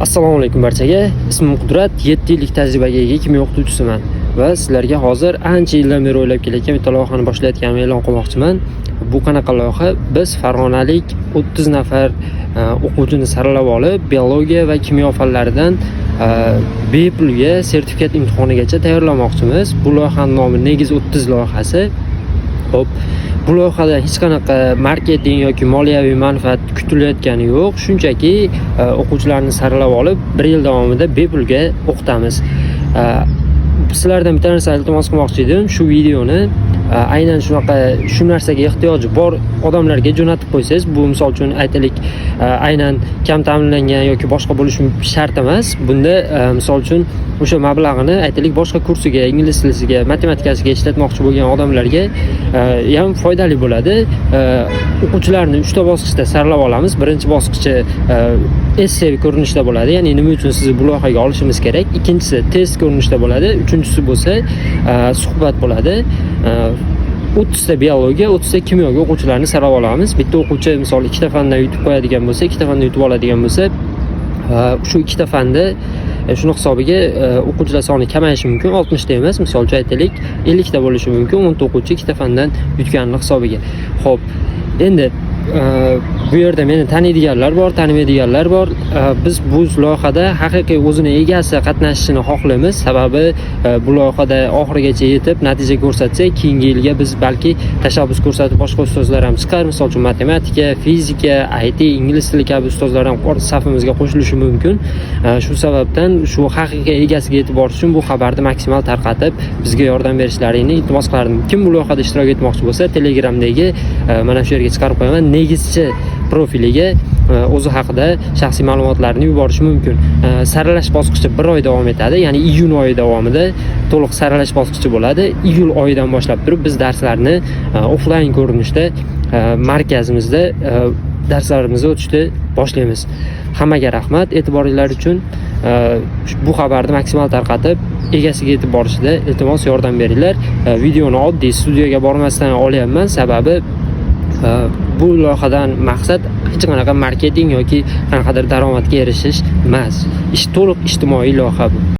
Assalomu alaykum barchaga. Ismim Qudrat, 7 yillik tajribaga ega kimyo o'qituvchisiman va sizlarga hozir ancha yildan beri o'ylab kelayotgan bitta loyihani boshlayotganimni e'lon qilmoqchiman. Bu qanaqa loyiha? Biz farg'onalik 30 nafar o'quvchini saralab olib, biologiya va kimyo fanlaridan bepulga sertifikat imtihonigacha tayyorlamoqchimiz. Bu loyihani nomi Negiz 30 loyihasi. Xo'p, bu loyihada hech qanaqa marketing yoki moliyaviy manfaat kutilayotgani yo'q. Shunchaki o'quvchilarni saralab olib, bir yil davomida bepulga o'qitamiz. Sizlardan bitta narsa iltimos qilmoqchi edim. Shu videoni aynan shunaqa shu narsaga ehtiyoji bor odamlarga jo'natib qo'ysangiz, bu, misol uchun, aytaylik, aynan kam ta'minlangan yoki boshqa bo'lishi shart emas. Bunda misol uchun, o'sha mablag'ini, aytaylik, boshqa kursiga, ingliz tiliga, matematikasiga ishlatmoqchi bo'lgan odamlarga ham foydali bo'ladi. O'quvchilarni uchta bosqichda saralab olamiz. Birinchi bosqichi esse ko'rinishida bo'ladi, ya'ni nima uchun sizni bu loyihaga olishimiz kerak. Ikkinchisi test ko'rinishida bo'ladi. Uchinchisi bo'lsa suhbat bo'ladi. 30 ta biologiya, 30 ta kimyoga o'quvchilarni saralab olamiz. Bitta o'quvchi, misol, ikkita fandan yutib qo'yadigan bo'lsa, ikkita fandan yutib oladigan bo'lsa, shu ikkita fanda shuni hisobiga o'quvchilar soni kamayishi mumkin. 60 ta emas, misol uchun, aytaylik, 50 ta bo'lishi mumkin, 10 ta o'quvchi ikkita fandan yutganini hisobiga. Xo'p, endi bu yerda meni taniydiganlar bor, tanimaydiganlar bor. Biz bu loyihada haqiqiy o'zini egasi qatnashishini xohlaymiz. Sababi bu loyihada oxirigacha yetib natija ko'rsatsa, keyingi yilga biz balki tashabbus ko'rsatib boshqa ustozlar ham chiqar. Misol uchun, matematika, fizika, IT, ingliz tili kabi ustozlar ham safimizga qo'shilishi mumkin. Shu sababdan shu haqiqiy egasiga yetib borish uchun bu xabarni maksimal tarqatib, bizga yordam berishlaringni iltimos qilardim. Kim bu loyihada ishtirok etmoqchi bo'lsa, Telegramdagi mana shu yerga chiqarib qo'yaman, negizchi profiliga o'zi haqida shaxsiy ma'lumotlarni yuborishi mumkin. Saralash bosqichi bir oy davom etadi, ya'ni iyun oyi davomida to'liq saralash bosqichi bo'ladi. Iyul oyidan boshlab turib biz darslarni offlayn ko'rinishda markazimizda darslarimizni o'tishni boshlaymiz. Hammaga rahmat e'tiboringlar uchun. Bu xabarni maksimal tarqatib, egasiga yetib borishida iltimos yordam beringlar. Videoni oddiy studiyaga bormasdan olyapman, sababi bu loyihadan maqsad hech qanaqa marketing yoki qanaqadir daromadga erishish emas. Ish to'liq ijtimoiy loyiha bu.